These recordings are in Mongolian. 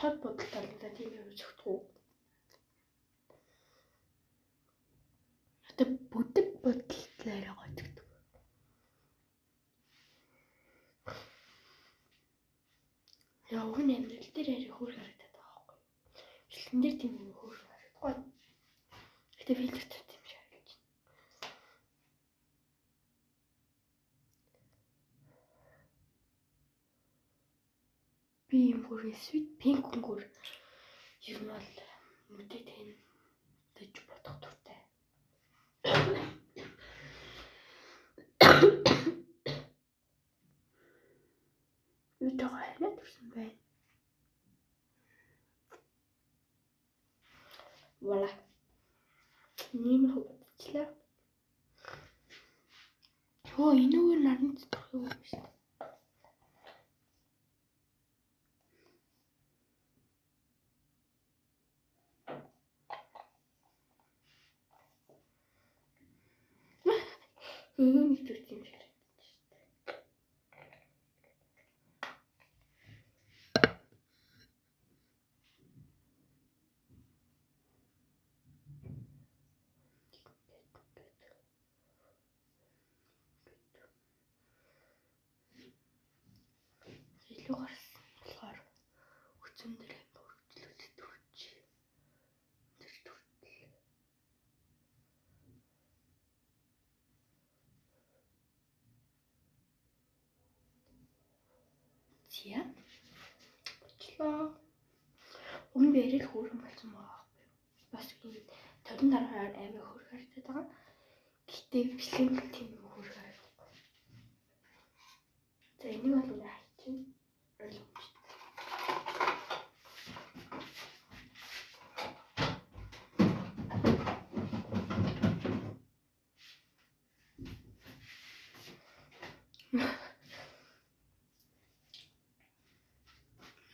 Тод будалтай л да тийм юм зөгтгүү. Одоо бүдэг будалтай арай гоё зөгтөг. Яа уг нь амьдрал дээр арай хөөр харагдаад байгаа байхгүй юу? Бичлэгэн дээр тийм юм хөөр харагдахгүй. Гэтэ фильтр тавьсан юм шиг харагдаж байна. Би юм хөөр sweet pink өнгөөр ер нь бол нүдэ тэнтэж бодох дуртай. Юу жоо ханаа төрсөн байна. Voilà. Ниймэрхүү бодчихлаа. Хөө энүүгээр нарны зүтгэх юм шүү дээ. Ийм төрсөн юм шиг харагдаж шүү дээ. Илүү гарсан болохоор хүчэн дээр амар хөргөжлүүлээд төрч. Тэр төртөл. Зя. Бочлоо. Өмнө би арай л хөөрхөн болсон байгаа байхгүй юу? Бас ийм тодон дараагаар амар хөөрхөн харагдаад байгаа. Гэтэ бичлэг нь тийм юм хөөрхөн харагдахгүй. За энийг бол ингээ хайчин ойлгомжтой.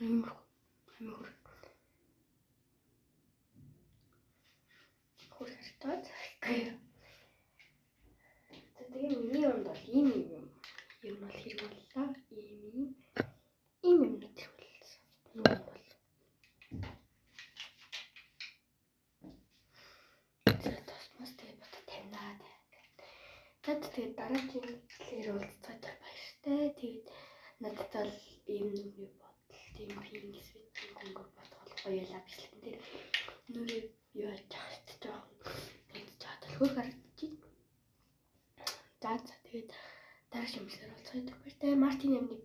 Амар амар хөр харагдаад. За тэгээ миний юмд бол ийм юм ер нь бол хэрэг боллоо. Ийм ийм ийм юмнууд хэрэг болсон. Нүг бол. За тосмос тэгээ бата тавина. За тэгээд дараагийн бичлэгээр уулзцааж баяртай. Тэгээд надад бол ийм нүгний бодол, тийм pink sweet pink өнгөөр бодгол гоё ялаа бичлэгэн дээр нүрээ юу яаж ахт жоохон бодож чадвал хөр харагдчих. За за тэгээд дараагийн бичлэгээр уулзцааж баяртай. Мартин 8-ны